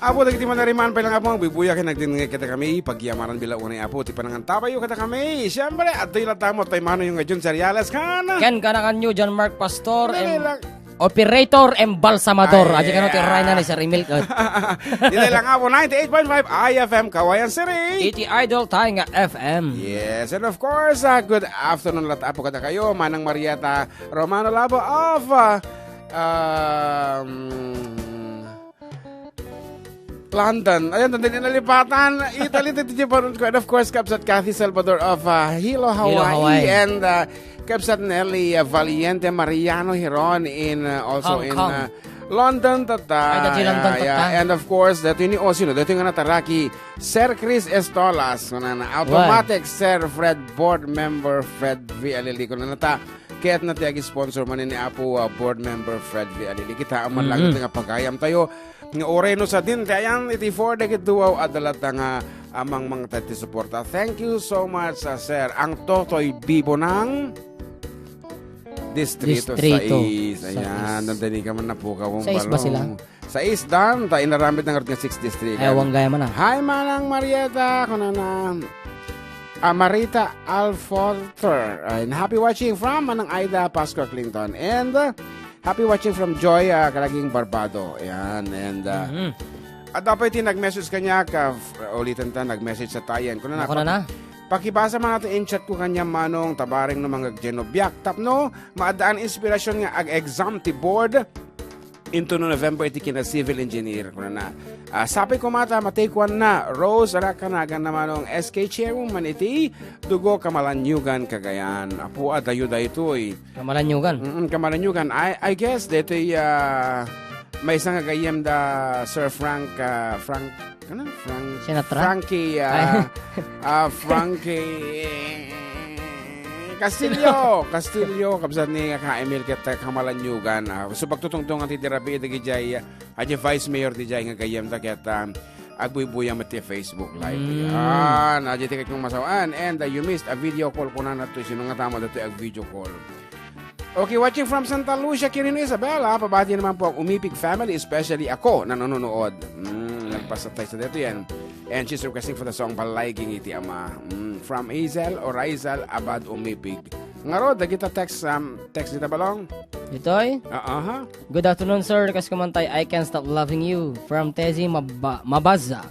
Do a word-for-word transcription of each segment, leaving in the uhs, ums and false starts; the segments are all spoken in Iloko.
Apo, dagiti manariman pay lang, Apo, agbuybuyag ken agdengngeg kadakami, pagyamanan bilang unay, Apo, ti panangantabayyo kadakami. Siyempre, adtoy latta met tay mano yung nga Jun Seriales kan. Ken kanakanyo, John Mark Pastor, Dali em, lang. Operator, embalsamador. Ay, Adi kano ti ah. Rayna ni Sir Emil. Dili lang, Apo, ninety-eight point five I F M Kawayan City. Iti idol tayo nga F M. Yes, and of course, uh, good afternoon latta, Apo, kadakayo, Manang Marieta Romano Labo of, uh, um, London. Ayan, nandun din nalipatan. Italy, ti Japan, and of course, Kabsat Kathy Salvador of, uh, Hilo, Hilo, Hawaii. Hawaii. And, uh, Kabsat Nelly, uh, Valiente Mariano Hiron in, uh, also Hong in, Kong. Uh, London, tata. Ay, dati London, Yeah, yeah. Tata. And of course, dati ni Osino, dati nga nataraki, Sir Chris Estolas, kunana, Automatic, Sir Fred, board member Fred V. Alili, kunana ta, ket na ti agi-sponsor man ni Apo, uh, board member Fred V. Alili. Kita, ang Mm-hmm. malangit nga pagayam tayo. Nga uray no sadin ti ayan iti four dagiti duwaw a dalata nga amang mangted ti suporta. Thank you so much, ah, sir. Ang Totoy Bibo ng Distrito Distrito sais. Ayan, sais. Nandani ka man napukaw. Sais ba sila? Sais dan, ta inaramid na nga six district. Ay, awang gaya man, ah. Hi, Manang Marieta, kunana, ah, Marita Alforter. And happy watching from Manang Aida Pascua Clinton. And, uh, Happy watching from Joy, ah, Kalaging Barbado. Ayan, and, ah, Mhm. adda pay ti nag-message kaniak, f-, ulitan ta, nag-message sa tayan. Kuna na, Ako na na. Pakibasa man natin in chat ko kanya, Manong, tabareng no mangagdyan no biak. Tapno, maadaan inspirasyon nga ag-exam ti board into no November iti kina civil engineer. Kuna na. Ah, sapay ko mata, matay kuan na. Rose, ara kanagan na Manong S K chairwoman iti Dugo, Kamalanyugan, Cagayan. Apo, adayo daytoy. Kamalanyugan. Mm, Kamalanyugan. I, I guess, detoy, ah, maysa nga gayyem da Sir Frank, ah, Frank, ano? Frank, Sinatra? Frankie, ah, Ay. Ah, Frankie Castillo. Castillo, kabsat ni Ka Emil ket Kamalanyugan. Ah, so, pagtutungtungan ti dirabi, dagijay, ah, Adya Vice Mayor di jay nga gayyem da ket, um, agbuybuya met ti Facebook Live. Mm. Yan, adya ti kayatko nga masawaan. And, uh, you missed a video call kunana to. Sino nga tama dito ag video call? Okay, watching from Santa Lucia, Quirino, Isabela. Pabati naman po ang Umipig family, especially ako, nanonood. Mm, nagpasatay sa dito yan. And she's requesting for the song Balayging iti Ama. Mm, from Hazel o Rizal Abad Umipig. Ngarud, dagita text, um, text dita balong? Ditoy? Ah, aha. Good afternoon, sir. Kas kumantay, I Can't Stop Loving You. From Tezi Maba-, Mabaza.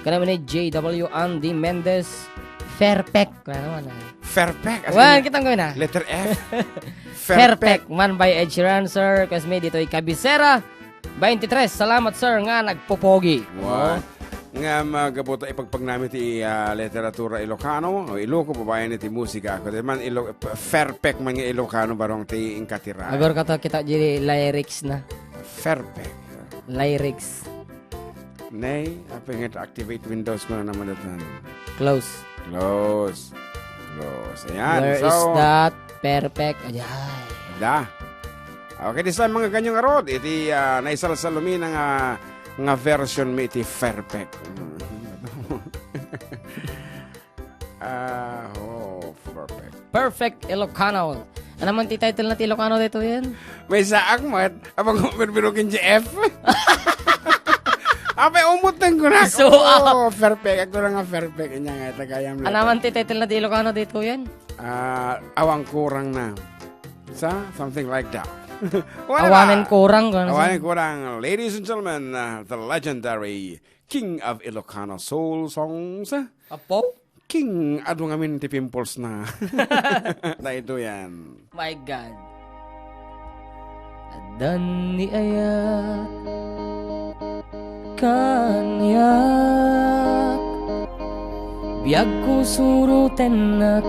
Kanami ni J W Andy Mendez. Fairpek. Kaya naman, ah. Fairpek? As Well, in, kitang gawin, ah. Letter F? Fairpek. Fairpek. Man by Ed Sheeran, sir. Kas may ditoy Kabisera. Twenty-three, salamat, sir, nga nagpopogi. Wa. Nga magabuta ipagpagnami ti, ah, literatura Ilocano, o Iloco, babaen iti musika. Kundi man Ilo-, p-, Fairpek man nga Ilocano, barong ti inkatira. Agor ka to, kita di lyrics na. Fairpek. Lyrics. Nay, apay nga activate Windows ko na naman datan. Close. Close. Close. Ayan. Where So, is that perfect? Ayay. Da. Okay, this time, mga ganyang arod, iti, ah, naisalsalumi na nga, nga version mi iti Fairpek. Ah, oh, perfect. Perfect Ilocano. Ano man ti title na ti Ilocano dito yan? May saak mo, at abang ko, pero, pero, kin J F. Apay, umutang ko na. So, Oh, perfect. Ako na nga perfect. Inya nga, tagayam lang. Ano man ti title na ti Ilocano dito yan? Ah, awang kurang na. Sa, something like that. Wala Awanen na. Kurang, kung ano Awanen sa- kurang. Ladies and gentlemen, uh, the legendary King of Ilocano Soul Songs. Apo? King, adu ngamin ti pimples na. Daytoy yan. My God. Addan ni ayat kaniak, biagko surotennak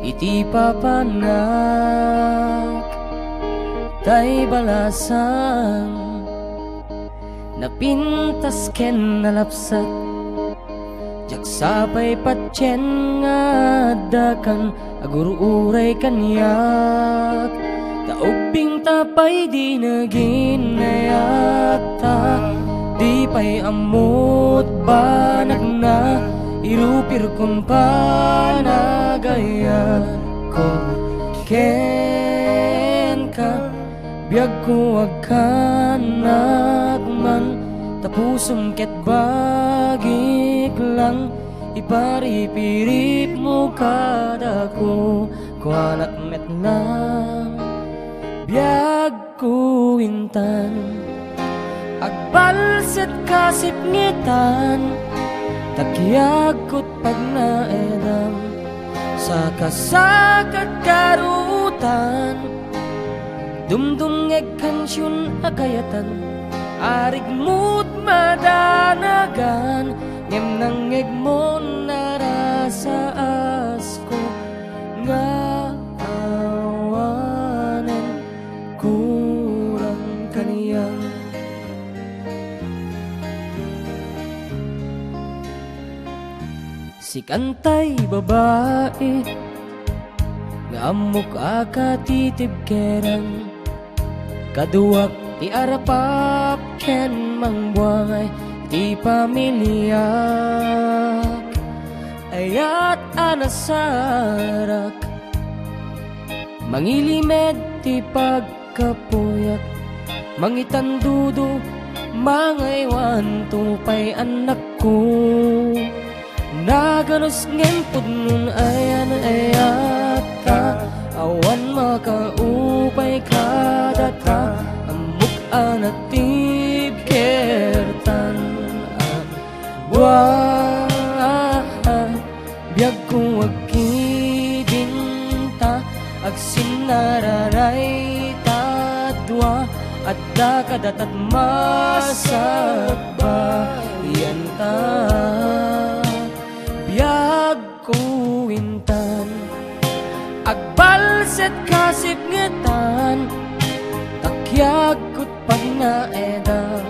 iti papanak, tay balasang napintas ken nalapsat. Diak sapay patien nga addakan agur-uray kaniak, ta ubbing ta pay di nagin nayatta. Di pay ammot banagna, irupirkon panagayatko kenka. Biagko agkanak man Ta pusom ket bagik lang, iparipiripmo kadako, kuanak met lang, biagko intan. Agbalset kasipngetan, ta kiagko pagnaedam, sakasakad karutan. Dumdumngeg kansion a kayatan, arigmot madanagan, ngem nangngegmon narasaasko nga awanen kurang kaniak. Sikantay babai nga ammok a katitibkerem, kaduak ti arapap ken mangbuangay ti pamiliak. Ayat a nasarak, mangilimed ti pag- kapuyak, mangitandudo, mangaywan to pay annakko. Naganus ngem pudnon ayan-ayatta, awan makaupay kadata, ammok a natibkertan a Wa, biagko agkidinta, agsinnararay ta dua, adda kadatat masagbayanta. Biagko intan, agbalset kasipngetan, ta kiagko pagnaedam,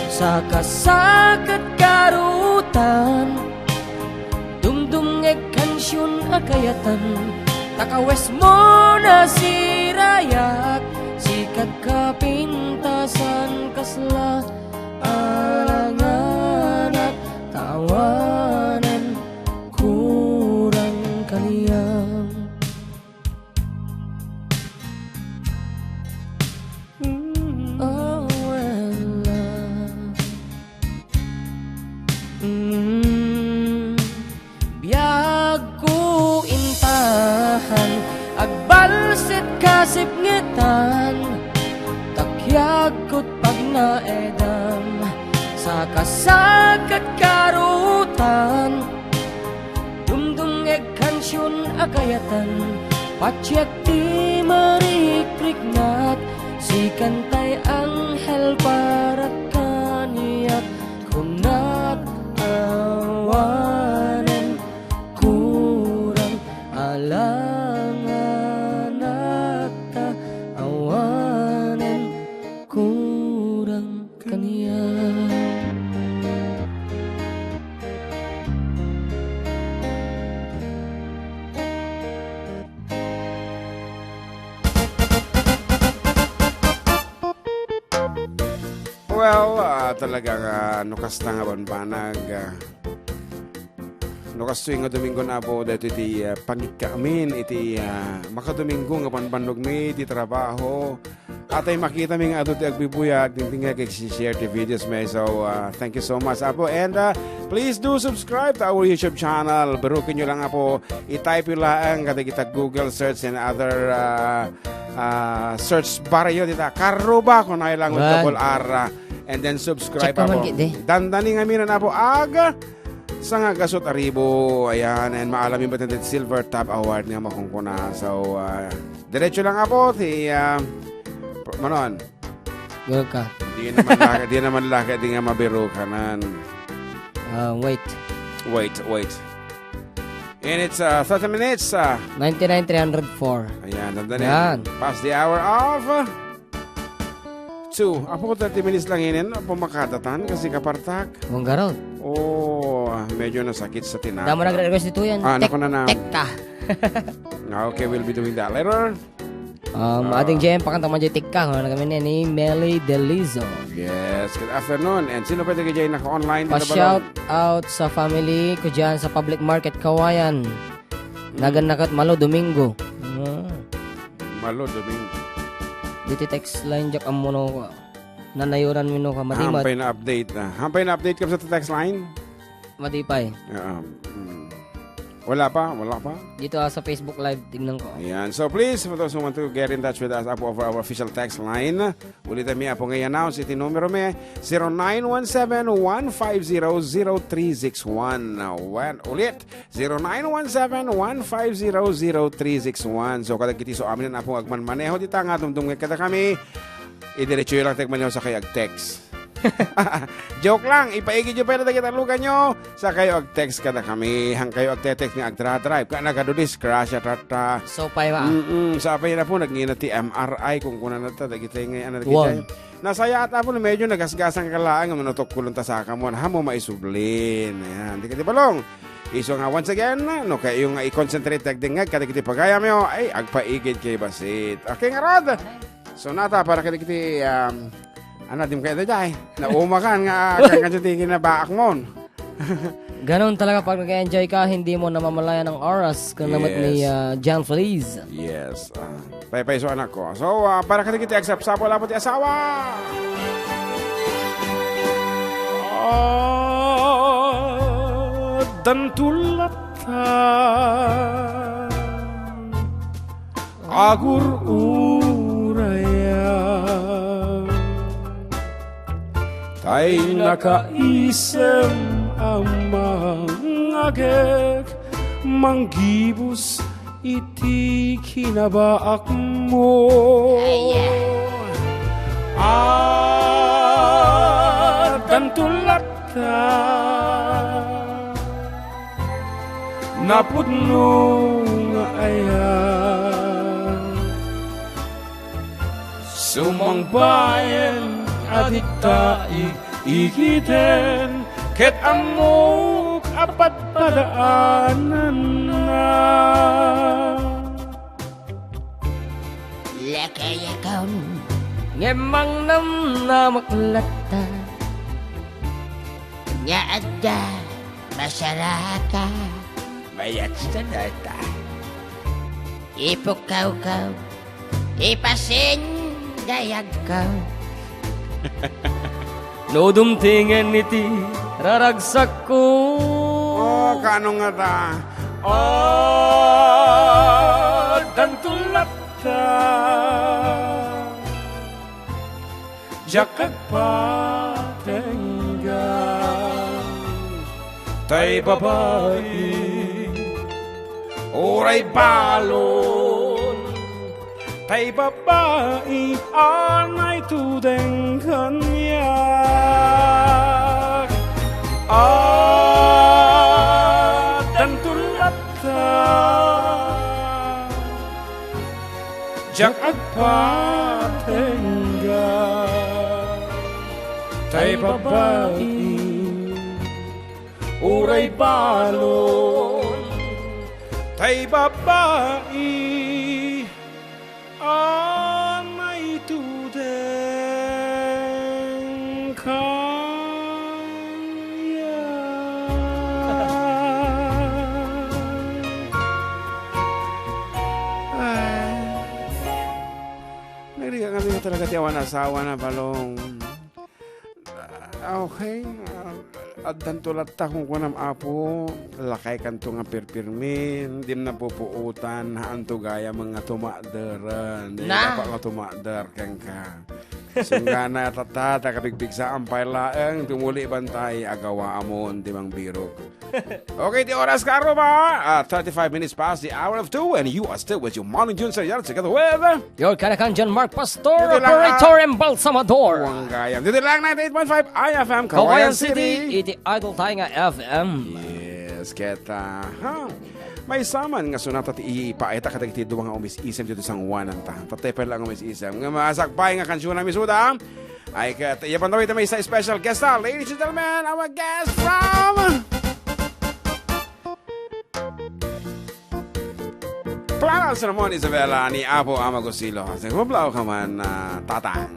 sakasakad karutan, dumdumngeg kansion a kayatan, ta kawesmo nasirayak, sikad kapintasan kasla alanganak, ta awanen kurang kaniak. Oh, well, love. Mm. Biagko intahan, agbalsit kasipngetan, ta kiagko pagnaedam, sakasakad karutan. Dumdumngeg kansion a kayatan, patiek ti marikriknak, sikantay anghel para kaniak, kunak awanen kurang alanganak ta awanen kurang kaniak. Well, ah, talaga nga, no kasta nga banbanag, ah, no kastoy nga Domingo na po, dito iti, ah, pangikka amin iti, ah, makadomingo nga banbannog mi iti trabaho. Atay makita mi nga adu ti agbibuyag, tingting nga kag-share ti videos mi. So, ah, thank you so much, Apo. And, ah, please do subscribe to our YouTube channel. Beruken nyo lang, Apo. I-type nyo lang kadagita Google search and other, ah, ah, search bar yo dita. Karuba, kunay lang with Wan. double R, ah, and then subscribe, Check ko Apo. man gid, eh. Dandani nga minan, Apo, aga. Sangagasut a ribu, ayan, and maalam yung batang silver top award nga makunkuna. So, ah, diretso lang, Apo, ti, ah, pr-, manon? Go ka. Di naman laki, di naman laki, di nga mabirukanan. Ah, wait. Wait, wait. And it's, uh, thirty minutes, uh, Ninety-nine three hundred four. Ayan, tanda na Yan. yan. Past the hour of, uh, two. Apo, thirty minutes lang inin. Apo, makadatan kasi kapartak. Manggarot. Oh, medyo nasakit sa tinapa. Damo nagre-request dito yan. Ah, Tek-, naku na na. Tekka. Ah, okay, we'll be doing that later. Um, Ah. Ading J M, pakanta man dyan tikka. Ano na kami ni, ni Melly Delizo. Yes, good afternoon. And sino pwede ka dyan naka-online? Dito ba Pa-shout lang? out sa family ko dyan sa Public Market, Kawayan. Hmm. Nagan na kat Malo Domingo. Ah. Malo Domingo. Dito text line, Jack Amuno ko. Nanayuran mi no ka, madi, mad- Hampay na update na. Hampay na update ka sa text line? Madi pay. Oo. Mm. Wala pa? Wala pa? Dito, ah, sa Facebook Live, tingnan ko. Ayan. So please, for those who want to get in touch with us, Apo, over our official text line, ulitan mi, Apo, nga i-announce iti numero mi, zero nine one seven, one five zero, zero three six one. Wen, ulit, zero nine one seven, one five zero, zero three six one. So, kadagiti so amin, Apo, nga agmanmaneho dita nga dumdumngeg kadakami, idiretso lang ti agmaneho sakay agtext. Joke lang, ipaigidyo pay dagiti aluganyo. Sakayo agtext kadakami, hankayo agte-text nga agdra-drive. Ka nagadu disgrasya, tata. So, pay, ma. Mm-mm, sa pay na po, nagngina ti M R I, kung kuna na ta, dagiti nga, ano, dagiti. Wow. Nasayaat, Apo, no medyo nagasgasan ka laeng, no, tukkulon ta saka mo, ha mo maisublin. Ayan, di ka di balong. Isu nga, once again, no, kayo nga i-concentrate, agdingag, kadagiti pagayam yo, ay, agpaigid kay basit. Okay, nga rod. So, nata, para kadagiti, um, ano, di mo kaya dayay. Naumakan nga, kan kadyo ti kinabaak mo. Ganun talaga pag nag-enjoy ka, hindi mo namamalayan ang oras. Kung namat ni, Yes. ah, John Feliz. Yes. Ah, paypayso anak ko. So, ah, para kadagiti agsapsapul, Apo, ti asawa. Ah, dantulat ta. Agur-uraya. Tay nakaisem a mangagek, manggibus iti kinabaakmo. Aya. Addan tulatta. Napudno nga aya. Sumangbayen a ditta igigiden ket ammok a padpadaananna. Lakayakon. Ngem mangnamnamak latta. Nga adda masaraka. Mayat sa data. Ipukkawkaw. Ipasinggayagkaw. No dumtingen iti raragsakko. Oh, kano nga ta? Oh, dantulatta. Diak agpatengga. Tay babai, uray balon. Tay babai, anay tudeng kaniak. Addan tulatta. Diak agpatengga. Tay babai, uray balon. Tay babai, a maitudeng kaniak. Ay. Nagrigat kami nga talaga ti awan asawa na balong. Ah, okay. Ah, addan tulatta kung kunam, Apo, lakay kanto nga pirpirmin, dim napupuutan, haanto gayam nga tumakderen. Di Na! Dapat nga tumakder kenka. Sunggana, tata, ta kapigbigsa, ampay laeng, tumuli bantay, agawa amon, di mangbirok. Okay, ti oras, Karoma. Ah, thirty-five minutes past the hour of two, and you are still with your morning June Sir Yar together with your Kanakan John Mark Pastor, Dito lang, operator ah, and balsamador. Huwag gayam. Dito lang, ninety-eight point five I F M, Kawayan Kawayan City, City. Iti Idol tayo nga F M. Yes, keta, ha? May saman nga sunata ti ipaayta kadagiti dua nga umis-isem dito sa ngwanan ta. Tatay pa lang umis-isem. Nga masakbay nga kansyona misuda. Ay, ket, iya pantawid may isa special guest star. Ladies and gentlemen, our guest from Clarence Ramon Isabela ni Apo Ama Gusilo. Sa mablaw ka man, ah, tatang.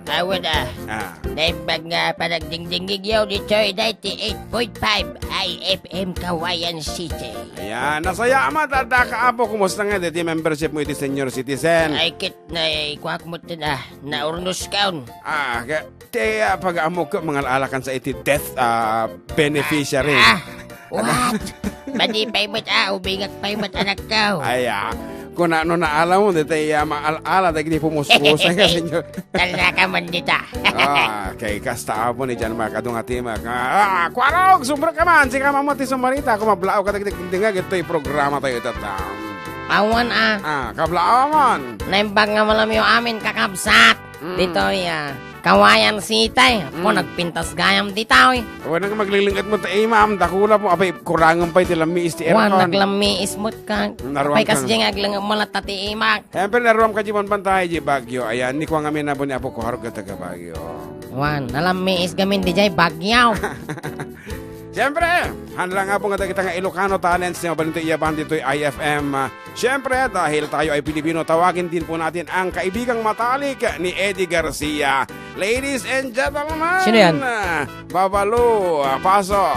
Awan a. Ah. Naimbag nga panagdingdingigyo ditoy ninety-eight point five I F M Kawayan City. Ayan, nasaya' met, adda ka, Apo, kumusta nga iti membership mo iti senior citizen? Ay, ket na, ikuak met na, naurnos kaon. Ah, ka-, ti, ah, pag-ammok, mangalaalakan sa iti death, ah, beneficiary. Ah, ah. What? Madi pay met a, ubingak pay met anakko. Ay, ah. Kuna no naalamon, ditoy, ah, maal-ala, dagiti pumuspusan nga, senyor. Talaga man dita. Ah, kay kasta apo ni John Mark, adu nga timek. Ah, ah, kuarog, subra ka man, sika man ti sumarita, kumablaaw ka dagiti dingdingag, ito'y programa tayo, tata. Awan, ah. Ah, kablaaw man. Naimbag nga malamiw amin, kakabsat. Mm. Ditoy, ah, Kawayan City. Apo, mm, nagpintas gayam ditoy. Awan nga maglilingkat mo ti imam, dakula mo, apay, kurangan pay ti lammiis ti aircon. Wan, naglammiis mo ka. Naruan apay, ka. Kasdi nga aglingkat mo latta ti imak. Siyempre, naruam ka di man bantay, di bagyo. Ayan, ni kuwang amin na po ni Apo ko, harog ka taga Bagyo. Wan, nalammiis gamin di jay bagyo. Siyempre, hanla nga po nga dagita nga Ilocano talents ni mabalinto iya band ditoy I F M, ah, Siyempre, dahil tayo ay Pilipino, tawagin din po natin ang kaibigang matalik ni Eddie Garcia. Ladies and gentlemen, sino yan? Ah, Babalu, ah, pasok.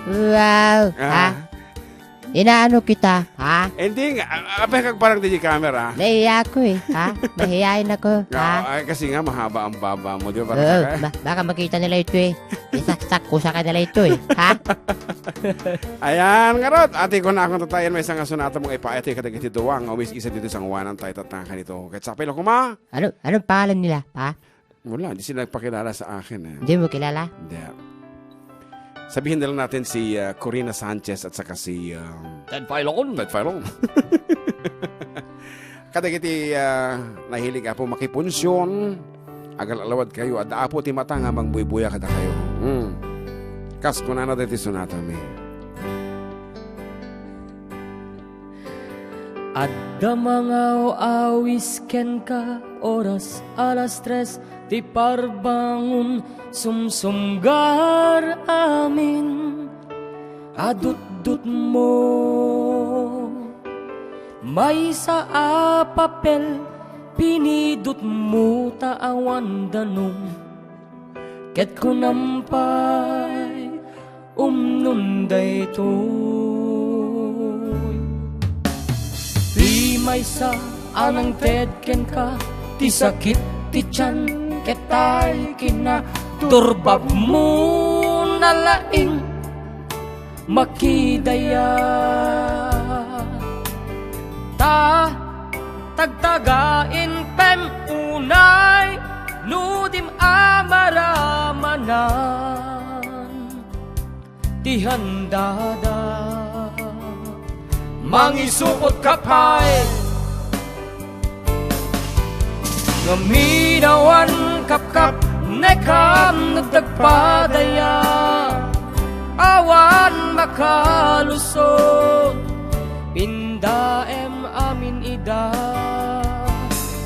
Wow, ah, ha? Inaano kita, ha? Hindi nga, ah, apay kagparang di camera. Nahiya ako eh, ha? Mahiyain ako, ha? Oo, ay, kasi nga mahaba ang baba mo, di ba? Oo, ba-, baka makita nila ito eh. Isaksak ko sa kanila ito eh, ha? Ayan, ngarud, ati ko na akong tatayan, may isang asunata mong ipaayat kadagiti duwa nga umis-isa dito sa ngwanan tayo tatangkan ito. Kahit sa pilo kuma. Ano, anong pangalan nila, ha? Wala, hindi sila nagpakilala sa akin eh. Hindi mo kilala? Hindi. Sabihin na lang natin si, ah, Corina Sanchez at saka si, ah, Ted Filon. Ted Filon. Kadagiti, ah, nahilig, Apo, makipunsyon, agal-alawad kayo, adda, Apo, ti mata nga mangbuybuya kadakayo. Hmm. Kas kunana daytoy sonata mi. Adda mangaw-awis kenka, oras alas tres ti parbangon, sumsumgar amin. Adutdutmo. Maysa a papel, pinidutmo ta awan danum. Ket kunam pay, umnon daytoy. Ti maysa a nangted kenka, ti sakit ti tian, ket tay kinna, turbabmo na laing. Makidaya. Ta tagtagain pem unay no dim amaramanan ti handada. Mangisupot ka pay. Ngamin awan kapkap, nekam nagdagpadaya. Awan makalusot, pindaem amin ida.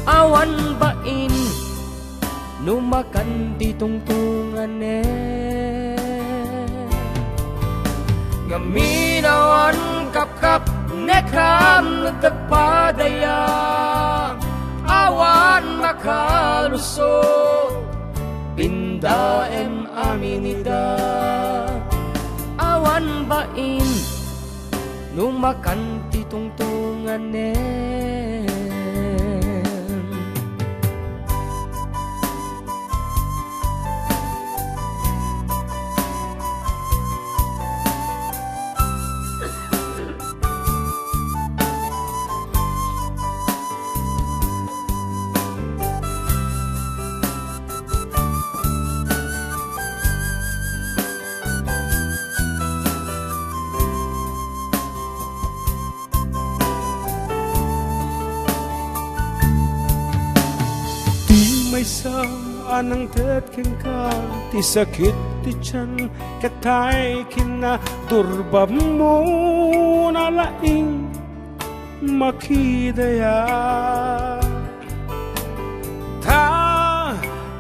Awan bain, no makan ti tungtunganen. Ngamin awan kapkap, nekam nagdagpadaya. Awan makalusot, pindaem amin ida. Awan bain, no makan ti tungtunganen. Ti maysa a nangted kenka, ti sakit ti tian, ket tay kinna, turbabmo na laing makidaya. Ta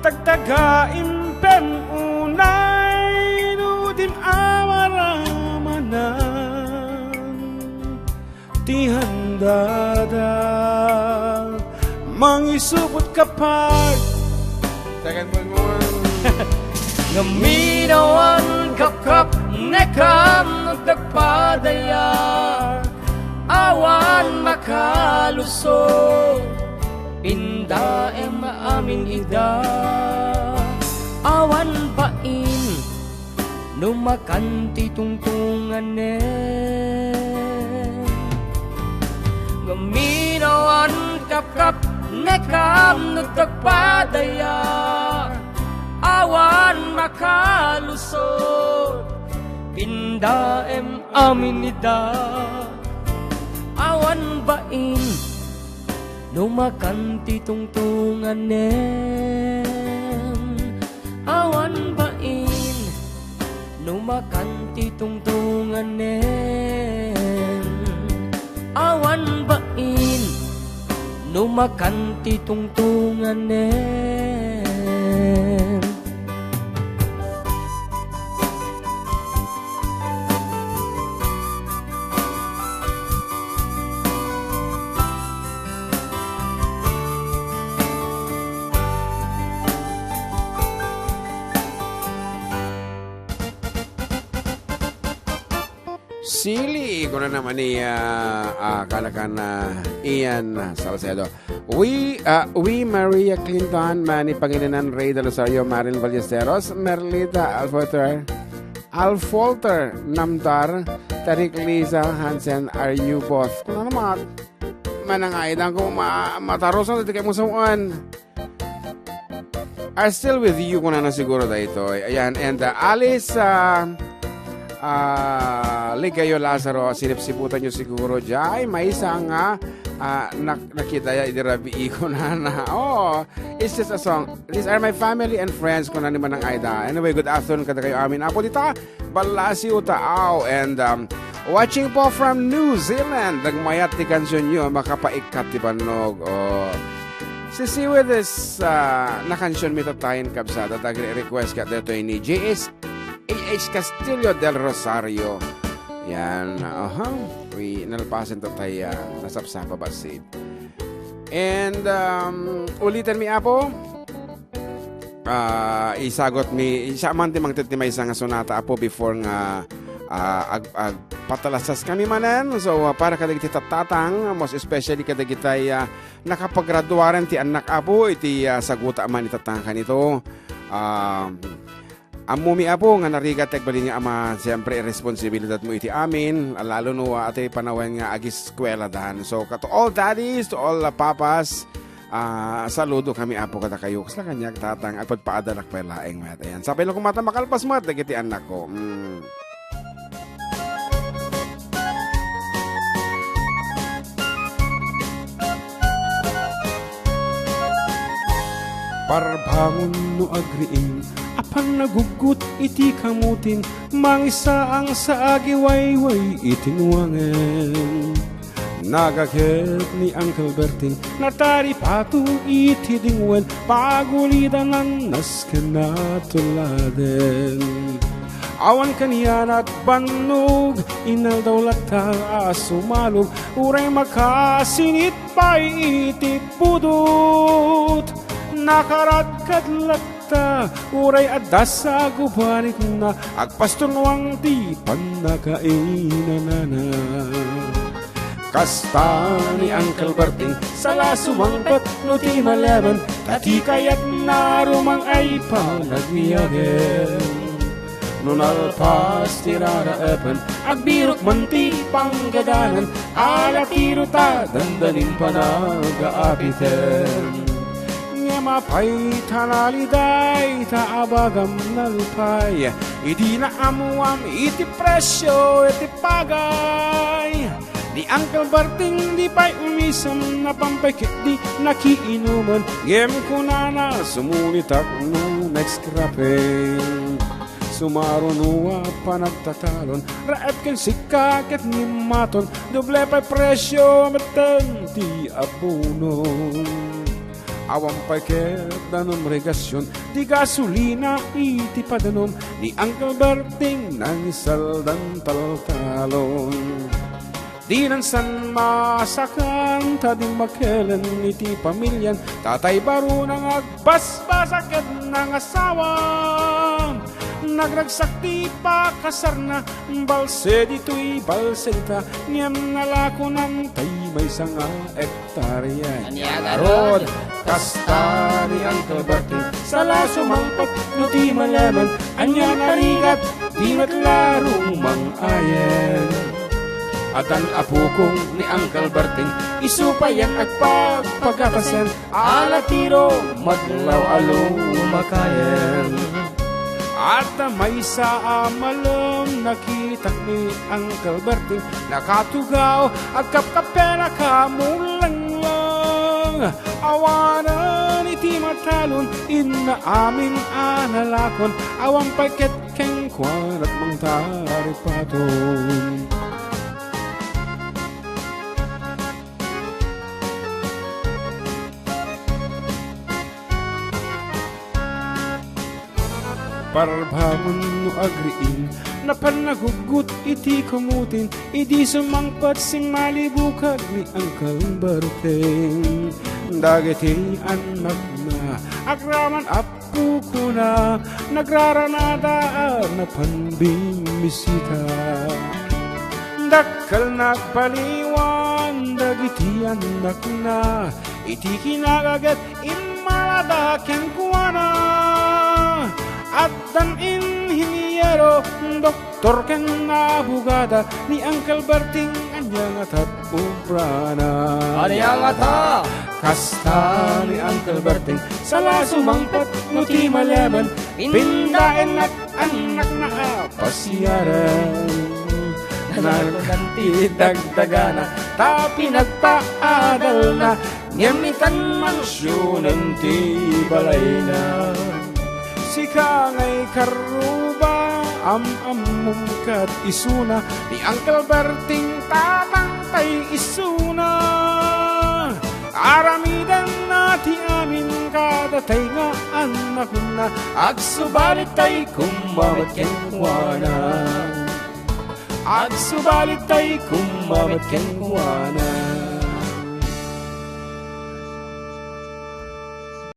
tagtagaim pem unay no dim amaramanan ti handada. Mangisupot ka pay. Second one more. Ngamin awan kapkap, nekam no dagpadaya, awan makalusot, pindaem amin ida, awan bain, no makan ti tungtunganen. Ngamin awan kapkap, nekam no dagpadaya, awan makalusot, pindaem amin ida, awan bain, no makan ti tungtunganen. Awan bain, no makan ti tungtunganen. Awan bain, no makan ti tungtunganen. Sili, kuna naman ni, ah, ah, kanakan, ah, Ian Salcedo. We, ah, we Maria Clinton, Manny Pangilinan, Ray Del Rosario, Marilyn Ballesteros, Merlita Alfolter, Alfolter Namdar, Tarik Liza Hansen, are you both? Kuna naman, manang ay, dangko ma-, matarusan, dito kayo musuan. Are still with you, kuna na siguro daytoy. Ayan, and, uh, Alice, uh, uh, Ligayo Lazaro, sinipsiputan nyo siguro, jay, maysa nga, uh, nak-, nakitaya idi rabii, kuna na. Oh, it's just a song. These are my family and friends, kuna ni Manang Aida. Anyway, good afternoon kadakayo amin. Apo dita, Balasiw, Taaw, and, um, watching po from New Zealand. Nagmayat ti kansion nyo, makapaikkat ti bannog. Oh. Sisiwid is, ah, nakansion mi tattayen, kabsat, at agri-request ka dito ni J S A H Castillo del Rosario. Yan, aha. Wi, nalpasen tattay, ah, nasapsapa bassit. And, um, ulitan mi, Apo. Ah, isagot mi, siya man ti mangted ti maysa nga sonata, Apo, before nga, ah, ag-, agpatalasas kami manen. So, ah, para kadagiti tattatang, most especially kadagitay, ah, nakapagraduaren ti annak, Apo, iti, ah, saguta man itattang kanito. Ah, ammomi, Apo, nga narigat ti agbalin nga ama, siyempre, responsibilidad mo iti amin, lalo no, ah, ati panawen nga agiskweladan. So, ka-, to all daddies, to all, ah, papas, Ah, saludo kami, Apo, kadakayo. Kasla kaniak, Tatang, agpadpaadanak pay laeng met. Ayan. Sapay la koma ta makalpas met dagiti annakko. Mm. Parbangon no agriing, apan naguggut iti kamutin, mangisaang sa agiwayway iti nuangen. Nagaget ni Uncle Berting, nataripato iti dingwen, pagulidanan nasken natuladen. Awan kanian a bannog, inaldaw latta a sumalog, uray makasinit pay iti pudot. Nakaradkad latta ta uray adda sa gubanitna, agpastunuang ti pannakainanana. Kasta ni Uncle Berting, sala sumangpet no ti malemen, ta ti kayatna rumang ay panagbiagen. No nalpas ti raraepen, agbirok man ti panggadanan, ala tiro ta dandanin panagaapiten. Ngem apay ta naliday ta abagam nalpay, idi naammuam iti presio iti pagay. Ni Uncle Berting di pay umisem, napan pay ketdi nakiinumen, ngem kunana, sumunitak no next cropping. Sumaruno a panagtatalon, raep ken sika ket ngimmaton, doble pay presio metten ti abono. Awan pay ket danum regasion, ti gasolina iti padanom, ni Uncle Berting nangisaldan taltalon. Dinan san masakan ta dimmakelen iti pamilian, tatay baruna nga agbasbasa ket nangasawa. Nagragsak ti pakasarna, balse ditoy balsenta, ngem nalakonan tay maysa nga hektarya. Ania ngarud, kasta ni Uncle Berting, sala sumangpet no ti malemen, ania narigat, di met la rumang-ayen. Addan apokong ni Uncle Berting, isu pay yan agpagpagatasen, ala tiro, madlaw a lumakayen. Adda maysa a malem, nakitak ni Uncle Berting, nakatugaw, agkapkappena, kamulengleng. Awanen iti matalon, inna amin a nalakon, awan pay ket kenkuana mangtaripaton. Parbamun no agriing, napan naguggut iti kamutin, idi sumangpet simmalibukag ni Uncle Berting. Dagiti annakna, agraman apukona, nagraranada a napan bimmisita. Dakkel nagbaliwan dagiti annakna, iti kinagaget immalada kenkuana. Addan inhiniero, doktor ken abogada, ni Uncle Berting ania ngata ti obrana. Ania ngata? Kasta ni Uncle Berting, sala sumangpet no ti malemen, pindaennak annakna a pasiaren. Nalkudan ti dagdagana, ta pinagpaadalna, ngem itan mansionen ti balayna. Sika ngay karruba, am-ammom ket isuna, ni Uncle Berting tatangtay isuna. Aramidenna ti amin kadatay nga annakna, agsubalittay koma met kenkuana. Agsubalittay koma met kenkuana.